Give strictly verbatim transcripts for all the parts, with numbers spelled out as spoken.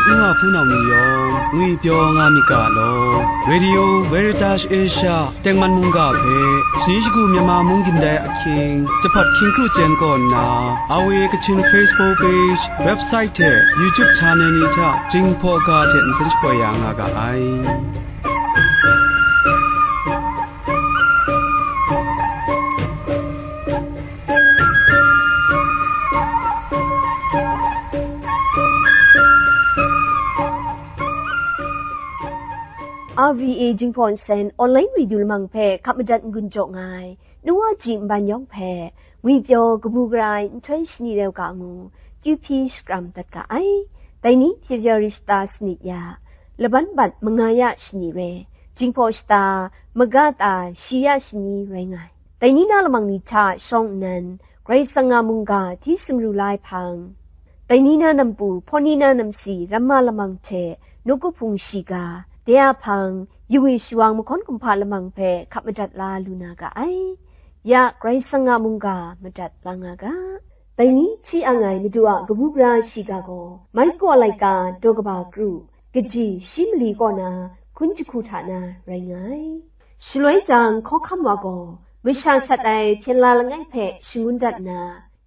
Nu wa hpunau ni yawng ngwipyaw nga myit ga law, Radio Veritas Asia tengman mungga hpe, shani shagu Myanmar mung gindai ahkying, jahpat hkying kru chyen kaw nna, R V A Kachin Facebook page, website hte YouTube channel ni hta Jinghpaw ga hte nsen shapoi ya nga ga ai. R V A Jinghpaw Nsen online radio lamang hpe hkap madat n-gun jaw nga ai, nu wa ji nban yawng hpe, ngwipyaw kabu gara ai nhtoi shani rau ga ngu, Q P shakram dat ga ai. Dai ni February shata sanit ya, laban bat manga ya shani re, Jinghpaw shata maga ta shi ya shani rai nga ai. Dai ni na lamang ni hta shawng nnan, Karai Kasang a mungga hti sumru la ai hpang, dai ni na nampu, hpaw ni na namsi, ramma lamang hte nawku hpung shiga, de a hpang, yu we shawang mahkawn kumhpa lamang hpe hkap madat la lu na ga ai. Ya, Karai Kasang a mungga madat la nga ga. Dai ni hti ang ai Madu a kabu gara shiga gaw, Marko a laika daw kaba kru, kaji shi mali kaw na hkun jahku hta na rai nga ai. Shaloi jang, hkawhkam wa gaw masha sat ai hpyen la langai hpe shangun dat nna,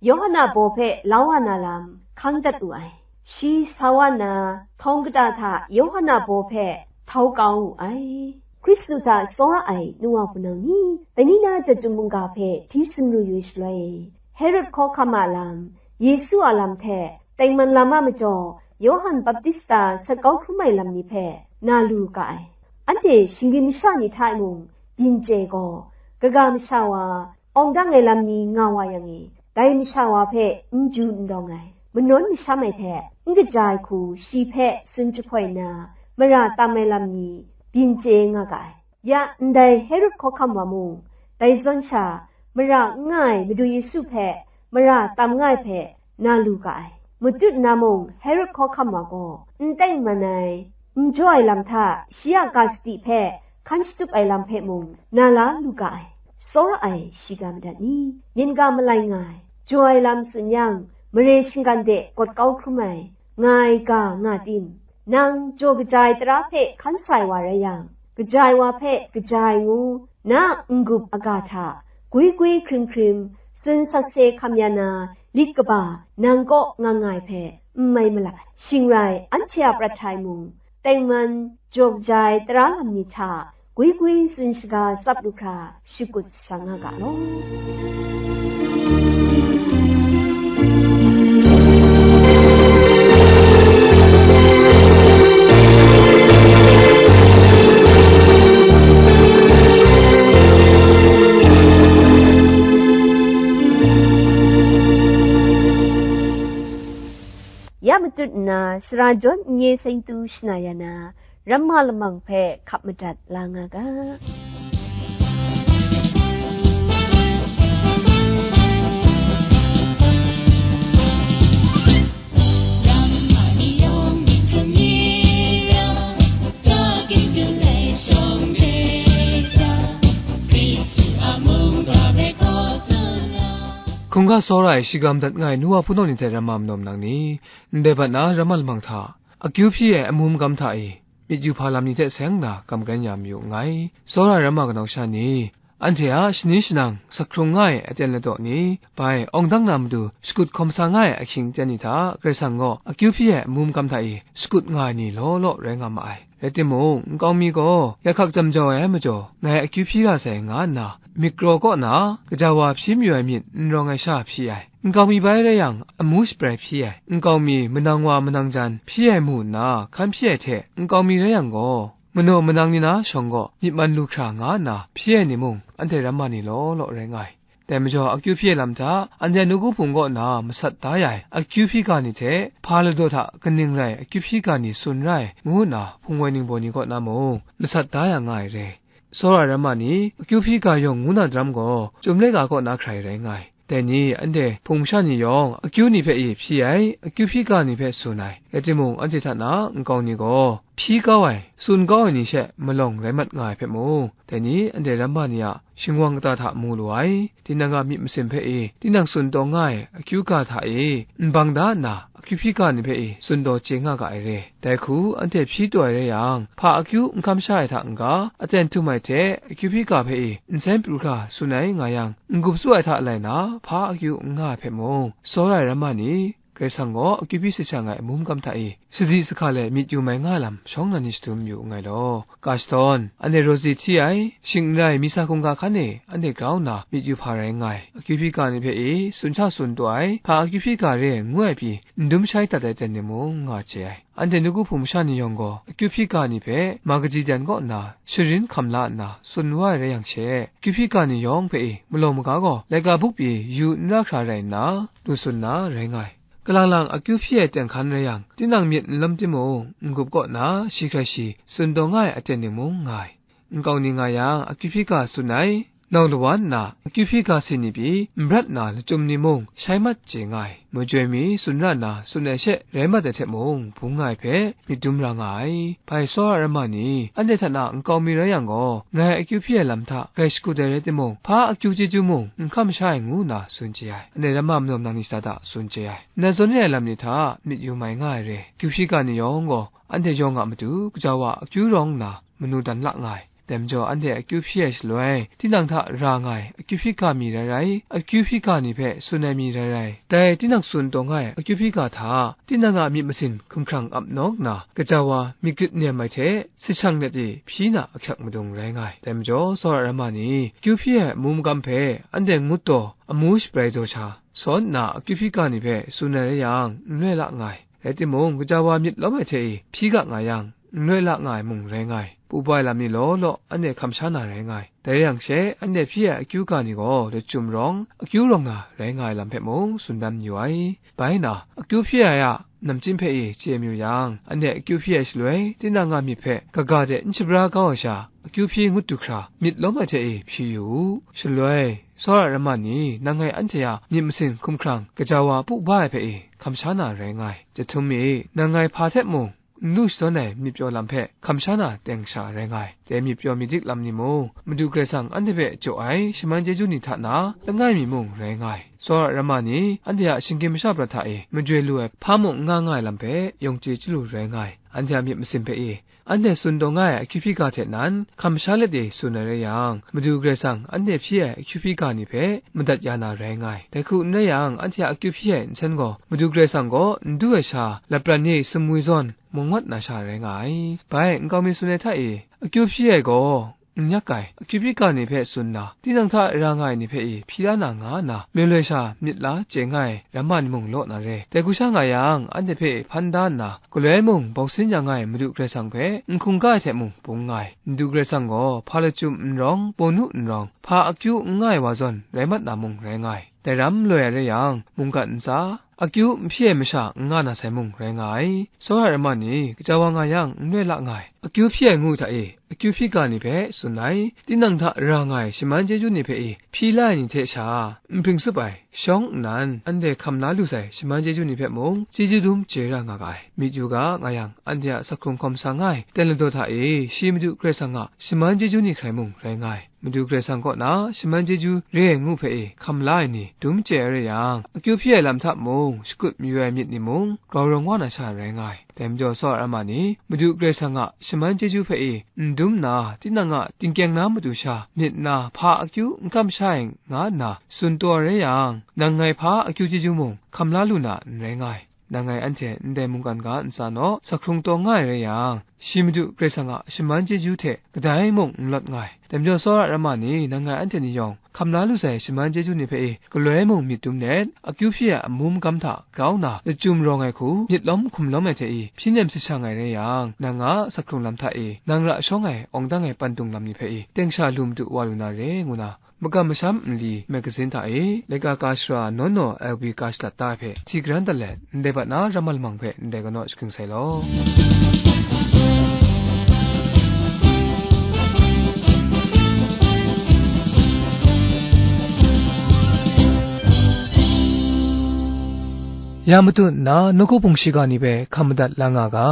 Yawhan a baw hpe la wa na lam hkang dat wu ai. Shi sa wa nna, htawng kata hta Yawhan a baw hpe htau kau wu ai. Hkristu hta tsawra ai nu wa hpunau ni, dai ni na chyeju mungga hpe hti sumru yu ai shaloi, Herod hkawhkam a lam, Yesu a lam hte tengman lam a majaw Yawhan Baptista sat kau hkrum ai lam ni hpe na lu ga ai. Anhte shinggyim masha ni hta e mung byin chye gaw, kaga masha wa, awng dang ai lam ni nga wa yang e, dai masha wa hpe n ju n dawng ai, manawn masham ai hte n kaja ai hku shi hpe tsun jahpoi nna, mara tam ai lam ni byin chye nga ga ai. Ya, ndai Herod hkawhkam wa mung, dai zawn sha, mara n nga ai Madu Yesu hpe mara tam nga ai hpe na lu ga ai. Matut nna mung, Herod hkawhkam wa gaw n teng man ai, n jaw ai lam hta, shi a ga sadi hpe hkan shatup ai lam hpe mung na la lu ga ai. Tsawra ai shiga madat ni, myen ga malai nga ai, jaw ai lam tsun yang, mare shinggan de gawt kau hkrum ai, nga ai ga nga tim? Nang jaw kaja ai tara hpe hkan sa ai wa rai yang, kaja ai wa hpe kaja ai ngu, na n-gup aga hta gwi gwi hkrim hkrim tsun sakse hkam ya na lit kaba nang kaw nga nga ai hpe n mai malat. Shing rai, anhte a prat hta e mung, tengman jaw kaja ai tara lam ni hta gwi gwi tsun shaga tsap lu hkra shakut sa nga ga law. Ya matut nna, sara jawn n-, nye seng tu shana ya na, ramma lamang hpe hkap madat la nga ga. Hkungga tsawra ai shiga madat nga ai nu wa hpunau ni hte ramma majaw nang ni, ndai bat na ramma lamang hta, akyu hpyi ai amu magam hta e, myit yu hpa lam ni hte seng nna gam karen ya mayu nngai. Tsawra ai ramma kanau sha ni, anhte a shani shanang, sak hkrung nga ai aten ladaw ni, bai awng dang na matu shakut hkawm sa nga ai ahkying aten ni hta, Karai Kasang gaw akyu hpyi ai amu magam hta e shakut nga ai ni law law rai nga ma ai. Rai timung, nkau mi gaw, ya hkak jam jau ai majaw, ngai akyu hpyi ra sai, nga nna, myit karaw kaw na, gaja wa hpyi mayu ai myit n rawng ai sha hpyi ai. Nkau mi bai rai yang, amu shabrai hpyi ai. Nkau mi manang wa manang jan hpyi ai mu nna hkan hpyi ai hte, nkau mi rai yang gaw, manaw manang ni na shawng gaw myit man lu hkra nga nna hpyi ai ni mung, anhte ramma ni law law rai nga ai. Dai majaw, akyu hpyi ai lam hta, anhte nawku hpung kaw na masat da ya ai akyu hpyi ga ni hte, hpa ladaw hta kaning rai akyu hpyi ga ni tsun ra ai, ngu nna hpung woi ningbaw ni kaw na mung masat da ya nga ai re. Tsawra ai ramma ni, akyu hpyi ga yawng ngu na daram gaw, Chyum laika kaw na hkrai rai nga ai. Dai ni, anhte hpung masha ni yawng, akyu ni hpe e hpyi ai, akyu hpyi ga ni hpe tsun ai. Rai timung, anhte hta na nkau ni gaw, hpyi kau ai, tsun kau ai ni she malawng rai mat nga ai hpe mung, dai ni anhte ramma ni a shingwang kata hta mu lu ai, tinang a myit masin hpe e, tinang tsun taw nga ai akyu ga hta e, n bang da nna, akyu hpyi ga ni hpe e tsun taw chye nga ga ai re. Dai hku anhte hpyi taw ai rai yang, hpa akyu n hkam sha ai hta n-ga, aten htum ai hte akyu hpyi ga hpe e nsen pru hkra tsun ai nga yang, n-gup tsu ai hta lai na, hpa akyu n nga ai hpe mung, tsawra ai ramma ni, Karai Kasang gaw akyu hpyi sat shang ai amu magam hta e, sadi sahka let myit yu mai nga ai lam shawng nnan ni shadum yu nngai law. Ga shadawn, anhte rawt si hti ai, shing n rai, misa hkungga hkan e anhte grau nna myit yu hpa rai nngai. Akyu hpyi ga ni hpe e tsun sha tsun taw ai, hpa akyu hpyi ga re ai ngu ai pyi, n dum shai dat ai ten ni mung nga chye ai. Anhte nawku hpung masha ni yawng gaw, akyu hpyi ga ni hpe ma kaji dan kaw nna, sharin hkam la nna, tsun wa ai rai yang she, akyu hpyi ga ni yawng hpe e, malawng maga gaw, laika buk pyi yu n ra hkra rai nna, lu tsun na rai nga ai. Kalang lang akyu hpyi ai teng hkan rai yang, tinang myit n lawm timung, n-gup kaw na, shi hkrai shi, tsun taw nga ai aten ni mung nga ai. Nkau ni nga yang, akyu hpyi ga tsun ai, nau lawan nna, akyu hpyi ga si ni pyi, n brat na lachyum ni mung, shai mat chye nga ai. Majoi mi tsun ra nna, tsun ai she rai mat ai hte mung, bung nga ai hpe, myit dum ra nga ai. Bai tsawra ai ramma ni, anhte hta na nkau mi rai yang gaw, ngai akyu hpyi ai lam hta grai shakut ai rai timung, hpa akyu chyeju mung n hkam sha ai ngu nna tsun chye ai. Anhte ramma manawm nang ni shada da tsun chye ai. Nna zawn re ai lam ni hta myit yu mai nga ai re. Akyu hpyi ga ni yawng gaw, anhte yawng a matu gaja wa akyu rawng nna manu dan la nga ai. Dai majaw, anhte akyu hpyi ai shaloi, tinang hta ra nga ai akyu hpyi ga mi rai rai, akyu hpyi ga ni hpe tsun ai mi rai rai, dai tinang tsun taw nga ai akyu hpyi ga hta, tinang a myit masin hkumhkrang ap nawng nna, gaja wa myit grit nem ai hte, sashang let e hpyi na ahkyak madung rai nga ai. Dai majaw, tsawra ai ramma ni, akyu hpyi ai amu magam hpe anhte ngut taw, amu shabrai daw sha, sawn nna akyu hpyi ga ni hpe tsun ai rai yang, n loi la nga ai. Rai timung, gaja wa myit lawm ai hte e hpyi ga nga yang, n loi la nga ai mung rai nga ai. Pu ba ai lam ni law law, anhte hkam sha na rai nga ai. Dai rai yang she, anhte hpyi ai akyu ga ni gaw lachyum rawng, akyu rawng na rai nga ai lam hpe mung tsun dan yu ai. Bai na, akyu hpyi ai a namchyim hpe e chye mayu yang, anhte akyu hpyi ai shaloi, tinang a myit hpe kaga de n shabra kau ai sha, akyu hpyi ngut du hkra, myit lawm ai hte e hpyi yu u. Shaloi, tsawra ai ramma ni, nang ngai anhte a myit masin hkumhkrang gaja wa pu ba ai hpe e hkam sha na rai nga ai. Jahtum mi, nang ngai hpa hte mung n lu shadawn ai myit pyaw lam hpe hkam sha na teng sha rai nga ai. Dai myit pyaw myit dik lam ni mung, Madu Karai Kasang anhte hpe jaw ai shaman chyeju ni hta na langai mi mung rai nga ai. Tsawra ai ramma ni, anhte a shinggyim masha prat hta e majoi lu ai hpa mung n nga nga ai lam hpe, yawng chye chyalu rai nga ai. Anhte a myit masin hpe e, anhte tsun taw nga ai akyu hpyi ga hte nan, hkam sha let e tsun ai rai yang, Madu Karai Kasang anhte hpyi ai akyu hpyi ga ni hpe madat ya na rai nga ai. Dai hku n rai yang, anhte a akyu hpyi ai nsen gaw, Madu Karai Kasang gaw n du ai sha, lapran ni sumwi zawn, mung mat na sha rai nga ai. Bai, nkau mi tsun ai hta e, akyu hpyi ai gaw, n yak ai, akyu hpyi ga ni hpe tsun nna, tinang hta ra nga ai ni hpe e hpyi la na nga nna, loi loi sha myit la chye nga ai ramma ni mung law na re. Dai hku sha nga yang, anhte hpe hpan da nna, galoi mung bawng sin ya nga ai Madu Karai Kasang hpe n hkungga ai hte mung bung nga ai. Madu Karai Kasang gaw hpa lachyum n rawng, bawnu n rawng, hpa akyu n nga ai wa zawn rai mat na mung rai nga ai. Dai ram loi ai rai yang, mungkan ntsa, akyu n hpyi ai masha n nga na sai mung rai nga ai. Tsawra ai ramma ni, gaja wa nga yang, n rai la nga ai. Akyu hpyi ai ngu hta e, akyu hpyi ga ni hpe tsun ai, tinang hta ra nga ai shaman chyeju ni hpe e, hpyi la ai ni hte sha, n hpring tsup ai, shawng nnan, anhte hkam la lu sai shaman chyeju ni hpe mung, chyeju dum chye ra nga ga ai. Myit yu ga, nga yang, anhte a sakhkrung hkawm sa nga ai, ten ladaw hta e, shi Madu Karai Kasang a shaman chyeju ni hkrai mung rai nga ai. Madu Karai Kasang kaw na shaman chyeju re ai ngu hpe e hkam la ai ni dum chye ai rai yang, akyu hpyi ai lam hta mung shakut mayu ai myit ni mung grau rawng wa na sha rai nga ai. Dai majaw, tsawra ai ramma ni, Madu Karai Kasang a shaman chyeju hpe e n dum nna, tinang a tingkyeng na matu sha myit na hpa akyu n hkam sha ai nga nna tsun taw ai rai yang, nang ngai hpa akyu chyeju mung hkam la lu na n rai nga ai. Nang ngai anhte ndai mungkan ga ntsa naw, sakhkrung taw nga ai rai yang, shi Madu Karai Kasang a shaman chyeju hte kadai mung n lawt nga ai. Dai majaw, tsawra ai ramma ni, nang ngai anhte ni yawng, hkam la lu sai shaman chyeju ni hpe e, galoi mung myit dum let, akyu hpyi ai amu magam hta grau nna, lachyum rawng ai hku, myit lawm hkum lawm ai hte e, hpyi nem sashang ai rai yang, nang a sakhkrung lam hta e, nang ra shawng ai, awng dang ai pandung lam ni hpe e, teng sha lu madu wa lu na re, ngu na, Makam Masham Nli magazin hta e, laika ka shara nawn naw L B ka shalat da ai hpe, hti garan dat let, ndai bat na ramma lamang hpe ndai kanaw shagang sai law. Ya matut nna, nawku hpung shiga ni hpe hkam madat la nga ga.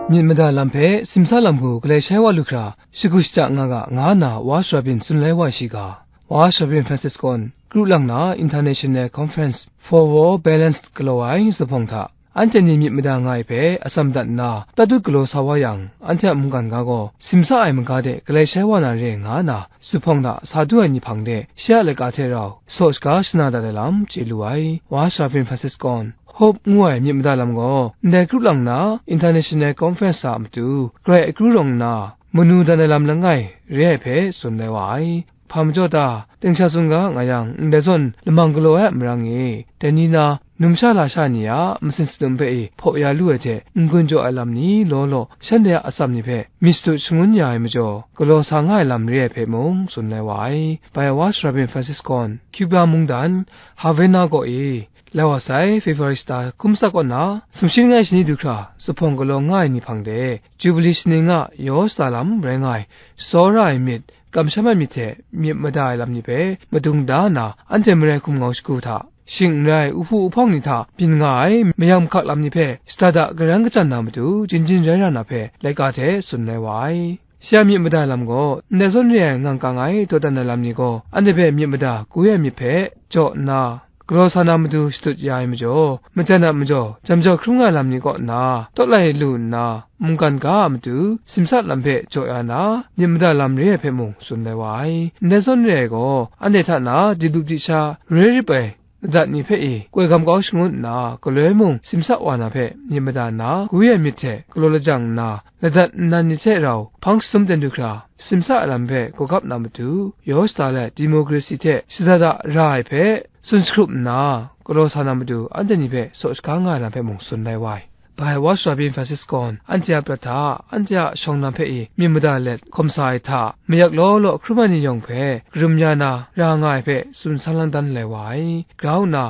Myit mada lam hpe simsa lam hku galai shai wa lu hkra, shagu shada nga ga, nga nna Wa Sharabin tsun lai wa shi ga, Wa Sharabin Francis gaw kru lang na International Conference for War Balance galaw ai zuphpawng hta, anhte ni myit mada nga ai hpe atsam dat nna, tatut galaw sa wa yang, anhte a mungkan ga gaw simsa ai maga de galai shai wa na re nga na, zuphpawng hta sa du ai ni hpang de shi a laika hte rau saw shaga shana dat ai lam chye lu ai. Wa Sharabin Francis gaw, Hope ngu ai myit mada lam gaw ndai kru lang na International Conference a matu garai akru rawng nna, manu dan ai lam langai re ai hpe tsun lai wa ai. Hpa majaw ta, ting sha tsun ga nga yang, ndai zawn lamang galaw ai a marang e, dai ni na, numsha lasha ni a masin sadum hpe e hpaw ya lu ai hte n-gun jaw ai lam ni law law, shanhte a atsam ni hpe myit shadut shangun ya ai majaw, galaw sa nga ai lam re ai hpe mung tsun lai wa ai. Bai Wa Sharabin Francis gaw, Cuba mungdan Havana kaw e, lai wa sai February shata hkum tsawk kaw na, sumshi langai shani du hkra zuphpawng galaw nga ai ni hpang de, Jubilee shaning a yaw shada lam rai nga ai, tsawra ai myit, kamsham ai myit hte myit mada ai lam ni hpe madung da nna, anhte Marai hkum ngau shagu hta, shing n rai, u hpu u hpawng ni hta byin nga ai mayam hkak lam ni hpe shada da karan kachyan na matu, jin jin rai ra na hpe laika hte tsun lai wa ai. Shi a myit mada ai lam gaw, ndai zawn re ai ngang kang ai dawdan ai lam ni gaw, anhte hpe myit mada kwi ai myit hpe jaw nna, galaw sa na matu shadut ya ai majaw, majan a majaw, jam jau hkrum nga ai lam ni kaw na, tawt lai lu nna, mungkan ga a matu simsa lam hpe jaw ya na, myit mada lam re ai hpe mung tsun lai wa ai. Ndai zawn re ai gaw, anhte hta na dilup disha roi rip ai ladat ni hpe e koi gam kau shangun nna, galoi mung simsa wa na hpe myit mada nna, kwi ai myit hte galaw lajang nna, ladat nnan ni hte rau hpang shatum ten du hkra, simsa ai lam hpe gawgap na matu, yaw shada let, democracy hte shada da ra ai hpe tsun jahkrup nna, galaw sa na matu, anhte ni hpe saw shaga nga ai lam hpe mung tsun lai wa ai. Bai Wa Sharabin Francis gaw, anhte a prat hta, anhte a shawng lam hpe e myit mada let hkawm sa ai hta, mayak law law hkrum ai ni yawng hpe karum ya na ra nga ai hpe tsun san lang dan lai wa ai. Grau nna,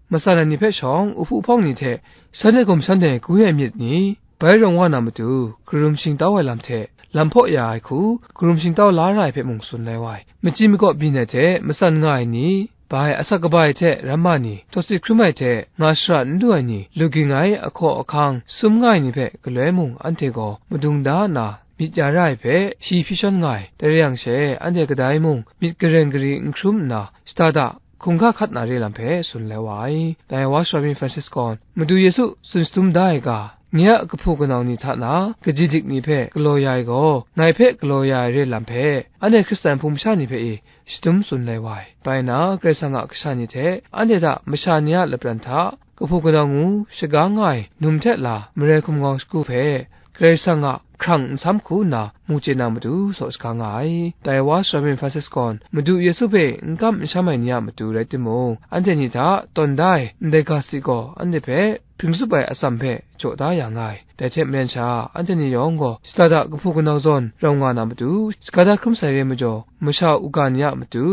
matsan ai ni hpe shawng, u hpu hpawng ni hte, shanhte hkum shanhte kwi ai myit ni, bai rawng wa na matu, karum shingtau ai lam hte, lam hpaw ya ai hku, karum shingtau la ra ai hpe mung tsun lai wa ai. Machyi makaw byin ai hte, matsan nga ai ni, bai asak kaba ai hte ramma ni, tawtsit hkrum ai hte, nga shara n du ai ni, lu ging ai, ahkaw ahkang, sum nga ai ni hpe galoi mung anhte gaw madung da nna, myit ya ra ai hpe, shi hpyi shawn nga ai. Dai rai yang she, anhte kadai mung myit gareng gari n hkrum nna, shada da, hkungga hkat na re lam hpe tsun lai wa ai. Dai Wa Sharabin Francis gaw, Madu Yesu tsun shatum da ai ga, nye a kahpu kanau ni hta na kaji dik ni hpe galaw ya ai gaw, ngai hpe galaw ya ai re lam hpe, anhte Hkristan hpung masha ni hpe e shatum tsun lai wa ai. Bai na, Karai Kasang a kasha ni hte anhte hta masha ni a lapran hta, kahpu kanau ngu shaga nga ai num hte la, Marai hkum ngau shagu hpe, Karai Kasang a hkrang nsam hku nna mu chye na matu saw shaga nga ai. Dai wa Sara Myit Francis gaw, Madu Yesu hpe n kam n sham ai ni a matu rai timung, anhte ni hta tawn da ai ndai ga sadi gaw, anhte hpe hpring tsup ai atsam hpe jaw da ya nga ai. Dai hte maren sha, anhte ni yawng gaw shada da kahpu kanau zawn rau nga na matu, saga da hkrum sai re ai majaw, masha uga ni a matu,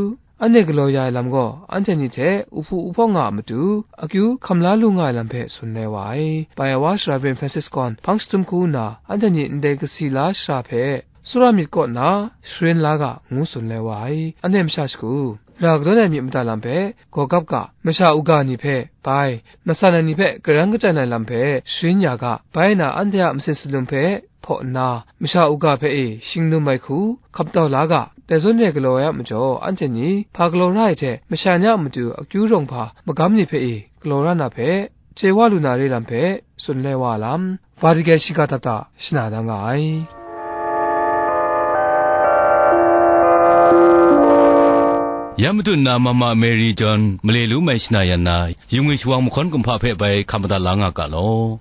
anhte galaw ya ai lam gaw, anhte ni hte uhpu uhpawng nga a matu, akyu hkam la lu nga ai lam hpe tsun lai wa ai. Bai ai wa Sara Myit Francis gaw hpang shatum hku nna, anhte ni ndai kasi la shara hpe tsawra myit kaw nna sharin la ga, ngu tsun lai wa ai. Anhte masha shagu, ra kadawn ai myit mada lam hpe gaw gap ga, masha uga ni hpe bai, matsan ai ni hpe karan kachyan ai lam hpe sharin ya ga, bai na anhte a masin salum hpe hpaw nna, masha uga hpe e shingnum ai hku hkap tau la ga, dai zawn re galaw ai a majaw, anhte ni hpa galaw ra ai hte, masha ni a matu akyu rawng hpa magam ni hpe e galaw ra na hpe, chye wa lu na re lam hpe tsun lai wa ai lam, Vatican shiga hta hta shana da nga ai. Ya matut na Mama Mary John male lu mai shana yan na, yungwi shawang mahkawn kumhpa hpe bai hkam madat la nga ga law.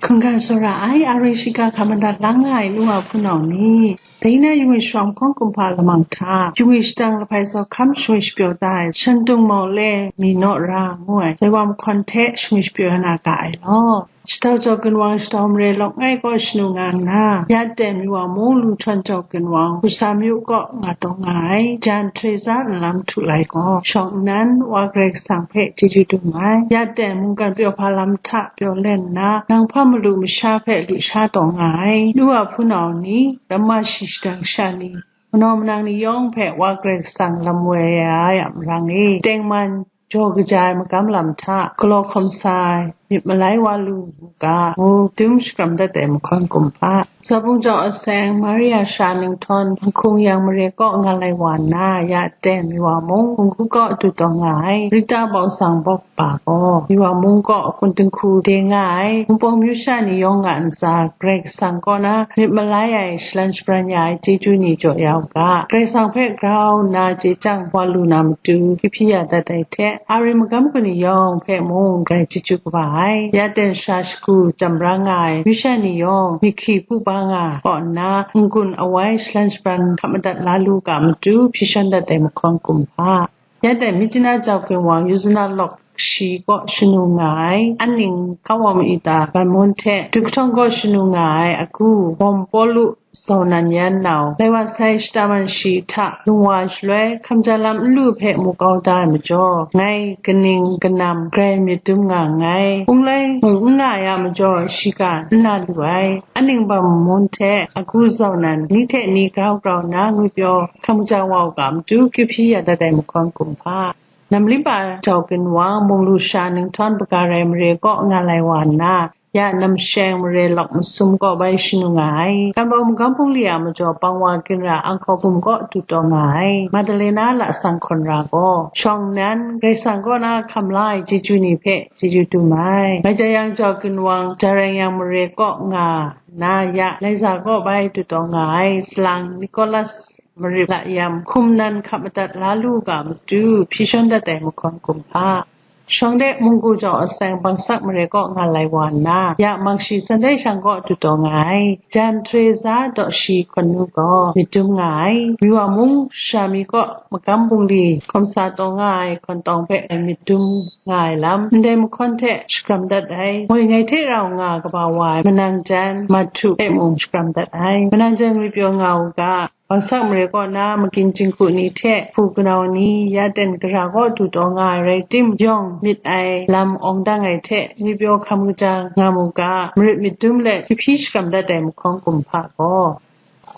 Hkungga tsawra ai, R A C G hkam madat la nga ai nu wa hpunau ni, dai na yungwi shawang mahkawn kumhpa lamang hta, yungwi shadang lahpai tsawhkam shangwi shapyaw da ai, Shantung Mawle, Myi Naw Ra ngu ai, dai wa mahkawn hte shangwi shapyaw ya na ga ai law. Shadau Jaw Ginwang, Shadau Mare Lawk Ngai kaw shanu nga nna, ya dai mi wa mung Lung Htawn Jaw Ginwang, Busa Myu kaw nga taw nga ai, Jan Teresa nlam htu lai gaw, shawng nnan Wa Karai Kasang hpe chyeju dum ai. Ya dai mungkan pyaw hpa lam hta pyaw len nna, nang hpa malu masha hpe lusha taw nga ai. Nu wa hpunau ni, damma shi shadang sha ni, manaw manang ni yawng hpe Wa Karai Kasang lam woi ai a marang e, tengman jaw kaja ai magam lam hta galaw hkawm sa ai myit malai wa lu u ga, ngu dum shakram dat ai mahkawn kumhpa. Zabung jau aseng Maria sha ninghtawn, Hkung Yang mare kaw nga lai wa nna, ya ten mi wa mung, hkunggu kaw du taw nga ai. Rita bau sang bawk pa gaw, mi wa mung kaw kun dinghku de nga ai. Wunpawng myu sha ni yawng a ntsa, Karai Kasang kaw na myit malai ai, shalan shabran ya ai chyeju ni jaw ya u ga, Karai Kasang hpe grau nna chye chyang wa lu na matu, hpyi hpyi ya dat ai hte, a rai magam kaw ni yawng hpe mung grai chyeju kaba ai. Ya ten sha shagu jamra nga ai myu sha ni yawng, myit hkri hpu ba nga kaw nna, n-gun awai shalan shabran hkap madat la lu ga matu, hpyi shawn dat ai mahkawn kumhpa. Ya ten Myitkyina jau ginwang Yuzana lawk shi kaw shanu nga ai, an ning Kawam Ita Ban Mawn hte du kahtawng kaw shanu nga ai agu, Wawm Pawlu zau nan yan nau, lai wa sai shata man shi hta lung wa shaloi, hkamja lam n lu hpe mu kau da ai majaw, ngai kaning kanam grai myit dum nga nngai. Hpung lai mung n nga ai a majaw, shiga n na lu ai. An ning Ban Mawn hte agu zau nan, ni hte ni grau grau nna ngwi pyaw hkam kaja wa u ga matu, hpyi hpyi ya dat ai mahkawn kumhpa. Namlimpa jau ginwang, mung lu sha ninghtawn, Bagarai mare kaw nga lai wa nna, ya Namsheng mare lawk masum kaw bai shanu nga ai. Kan bau magam bungli a majaw, pang wa ginra Anghkaw Gum kaw du taw nga ai. Madalena lasang hkawn ra gaw, shawng nnan Karai Kasang kaw na hkam la ai chyeju ni hpe chyeju dum ai. Mai ja yang jau ginwang, Jareng yang mare kaw nga nna, ya Laiza kaw bai du taw nga ai. Salang Nikolas mare layam hkum nan hkap madat la lu ga matu, hpyi shawn dat ai mahkawn kumhpa. Shawng de munggu jau aseng Bangsak mare kaw nga lai wa nna, ya Makshi Sunday shang kaw du taw nga ai. Jan Teresa daw shi hkawn nu gaw myit dum nga ai. Mi wa mung sha mi kaw magam bungli hkawm sa taw nga ai hkawn tawng hpe myit dum nga ai lam, ndai mahkawn hte shakram dat ai. Moi ngai hte rau nga kaba wa ai manang jan Mahtu hpe mung shakram dat ai. Manang jan ngwi pyaw nga u ga, Bangsak mare kaw na magin jinghku ni hte hpu kanau ni, ya ten gara kaw du taw nga ai rai tim, yawng myit ai lam awng dang ai hte ngwi pyaw hkam kaja nga mu ga, marit myit dum let hpyi hpyi shakram dat ai mahkawn kumhpa gaw,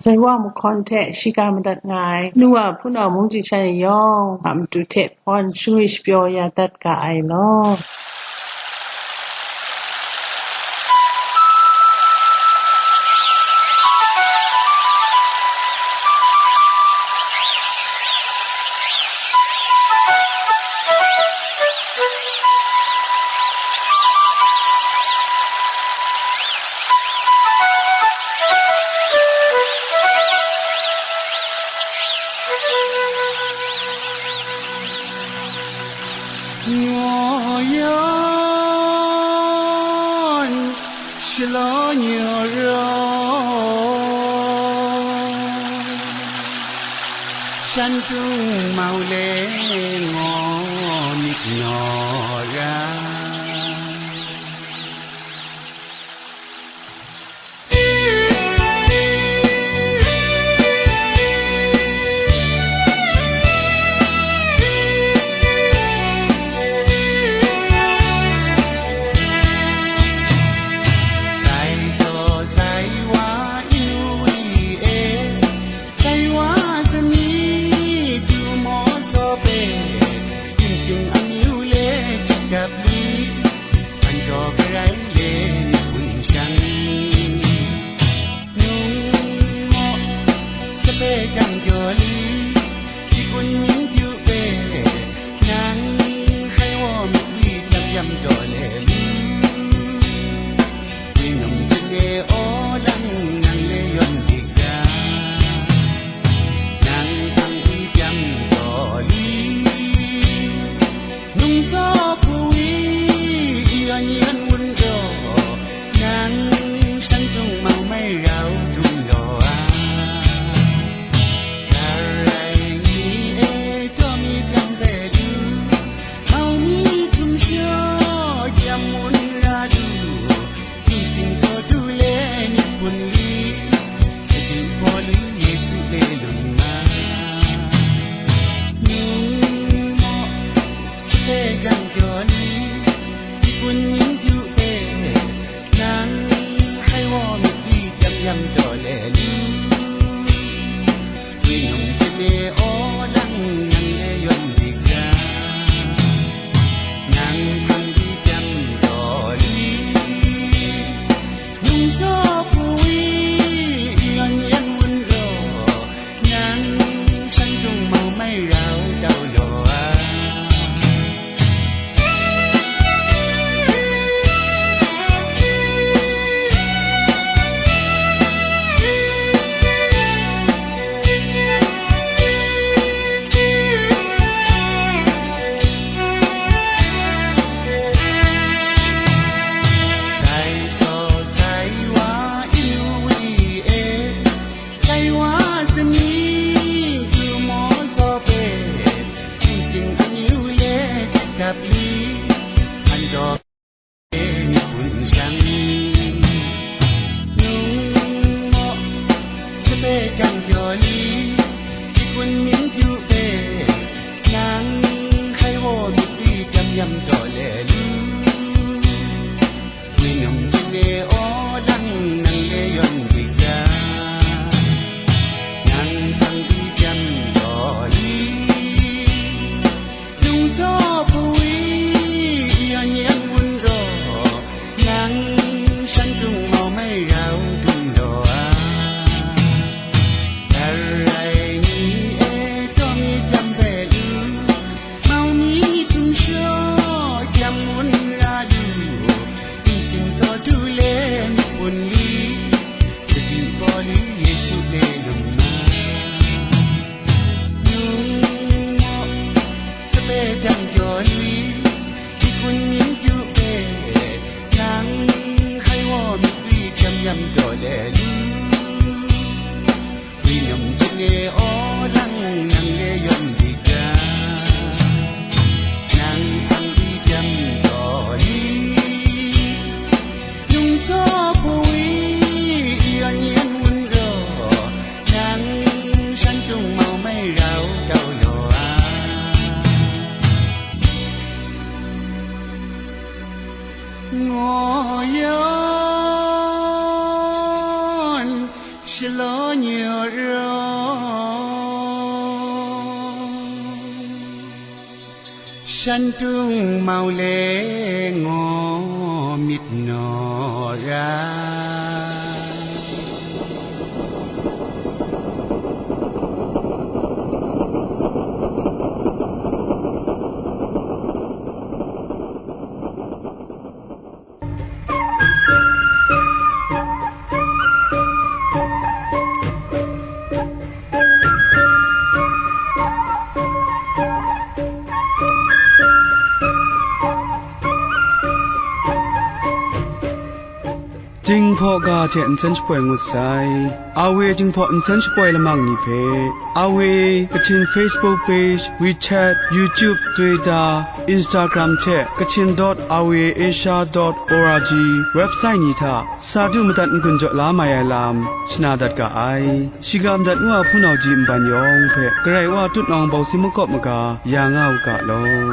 sai wa mahkawn hte shiga madat nga ai nu wa hpunau mung chyasha ni yawng a matu hte hpawn shangwi shapyaw ya dat ga ai law. 我愿是老牛肉，山东毛嘞我米诺呀。 Dai wa sami du maw saw pe, ginsin amyu le chyi dap li, an taw garai le ni kun shan. Nung maw, sape jang jaw li, hkri kun ning pyu pe, nang hkai wa myit wi tam yam taw le lu. Wi num jin e aw lang nang le yawn dik ga, nang hpang wi pyam taw li, nung saw hpu wi yawn yawn wun jaw, nang shan jung mau mai rau dum law ai. Larai ni e taw mi pyam pe lu, mau mi htum shaw yam wun ra lu, Tingsin saw du le myit kun li, Sadu Pawlu Yesu le lung nga. Nung maw, sape jang jaw li, myit kun ning pyu e, nang hkai wa myit wi tam yam taw le lu. Wi Shaloi nyut rawng, shantung mau le ngaw myit naw ra. Jinghpaw ga hte nsen shapoi ngut sai. Awe Jinghpaw nsen shapoi lamang ni hpe, Awe Kachin Facebook page, WeChat, YouTube, Twitter, Instagram hte Kachin dot awe asia dot org website ni hta sa du madat n-gun jaw la mai ai lam shana dat ga ai. Shiga madat ngu a hpunau ji nban yawng hpe Karai Wa tutnawng bawsi makawp maga ya nga u ga law.